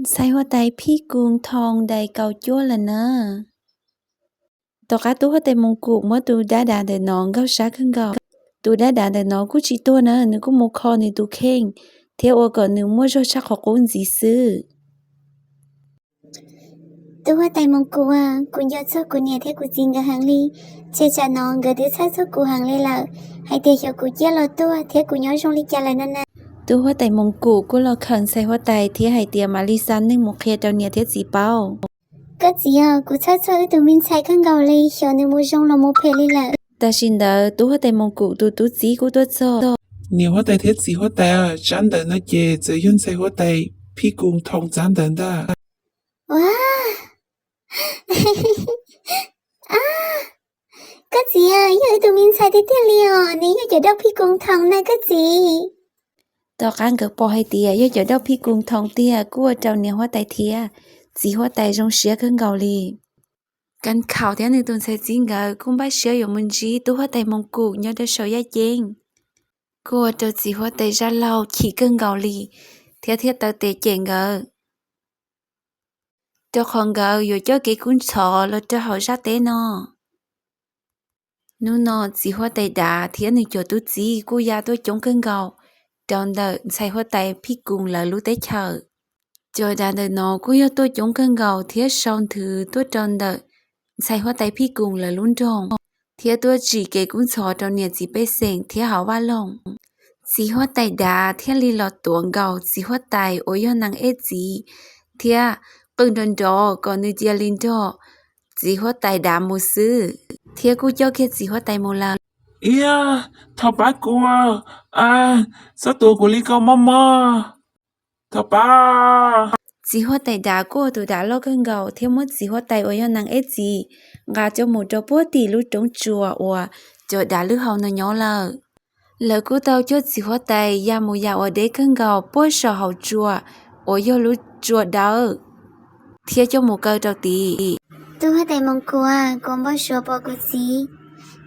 Ntxhais huab tais Phij Kus Thoo dais kaum cuaj lawm na. Tom qab tub huab tais Moos Kum muab tus dab dav ntawm no nkaug sab kawg nkaus, tus dab dav ntawm no kuj tsis tuag na, nws kuj mus kho nws tus kheej thiab ua kom nws muaj zog tshaj qhov qub ntxiv xwb. Tub huab tais Moos Kum, kuv nco txog kuv niam thiab kuv txiv nkawd heev li, ces tsam no nkawd twb txhawj txog kuv heev li lawm, hais tias xyov kuv ciaj los tuag thiab kuv nyob zoo li cas lawm no na. Tub huab tais Moos Kum kuj los khawm ntxhais huab tais thiab hais tias mam li xa neeg mus qhia rau niam thiab txiv paub. Koj txiv os, kuv txhawj txog wb tus me ntxhais kawg nkaus li, xyov nws mus zoo los mus phem li lawm. Tam sim ntawd tub huab tais Moos Kum tus tub txib kuj tuaj txog. Niam huab tais thiab txiv huab tais, tsab ntawv no ces txawm yog ntxhais huab tais Phij Kus Thoo tsab ntawv ntag. Ua, koj txiv, yog wb tus me ntxhais tiag tiag li os, nws yog cov dauj Phij Kus Thoo na koj txiv. Tom qab nkawd pom hais tias yog cov dauj Phij Kus Thoo tiag kuj ua rau niam huab tais thiab txiv huab tais zoo siab kawg nkaus li. Kas Khaum thiab nws tus ntxhais txib nkawd kuj npaj siab yuav mus ntsib tub huab tais Moos Kum nyob rau saum yaj ceeb, kuj ua rau txiv huab tais Zaj Laug chim kawg nkaus li thiab thiaj taw tes cem nkawd, rau qhov nkawd yuav coj kev kub ntxhov los rau hauv zaj teb no. Hnub no txiv huab tais Dav thiab nws cov tub txib kuj ya tuaj coob kawg nkaus rau ntawm ntxhais huab tais Phij Kus lawv lub teb chaws. Cov dav ntawm no kuj yog tuaj coob kawg nkaus thiab sau nthwv tuaj rau ntawm ntxhais huab tais Phij Kus lawv lub nroog, thiab tuaj tsim kev kub ntxhov rau niam txiv pej xeem thiab hauv vaj loog. Txiv huab tais Dav thiaj li los tuav nkaus txiv huab tais uas yog Nees Ej txiv, thiab qw nrov nrov kom nws cia li nrog txiv huab tais Dav mus xwb, thiab kuj coj kiag txiv huab tais mus lawm. Iab, thov pab kuv, txhob tua kuv li ko mog mog, thov pab. Txiv huab tais Dav kuj ua tus dav loj kawg nkaus thiab muab txiv huab tais uas yog Nees Ej txiv nqa coj mus rau puag tim lub roob tsuas uas cov dav lwb hau no nyob lawm. Lawv kuj tau coj txiv huab tais ya mus yam uas deb kawg nkaus puag saum hauv tsua uas yog lub tsua dawb, thiab coj mus kaw rau tid. Tub huab tais Moos Kuv, kuv npau suav pom kuv txiv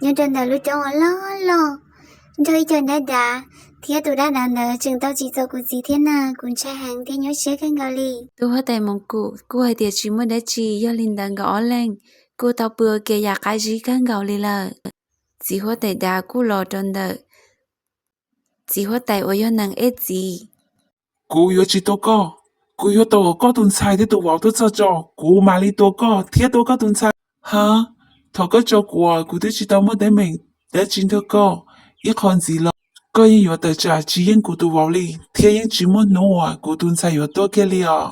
nyob rau ntawm lub roob uas loj loj nrog ib co dab dav, thiab tus dab dav ntawd tseem tau tsim txom kuv txiv thiab na, kuv ntshai heev thiab nyuaj siab kawg nkaus li. Tub huab tais Moos Kuv kuj hais tias tsis muaj dab tsi, yog li ntawd nkawd ob leeg kuj tau pw ua ke yam qab zib kawg nkaus li lawm. Txiv huab tais Dav kuj los rau ntawm txiv huab tais uas yog Nees Ej txiv. Kuv yuav tsis tua koj, kuv yuav tos kom koj tus ntxhais thiab tus vauv tuaj txog tso, kuv mam li tua koj thiab tua koj tus ntxhais. Ha, thaum koj tso kuv, kuv twb tsis tau muaj teeb meem dab tsi nrog koj. Ib qho ntxiv los koj yeej yuav tawm tsam tsis yeej kuv tus vauv li, thiab yeej tsis muaj hnub uas kuv tus ntxhais yuav tuaj kiag li os.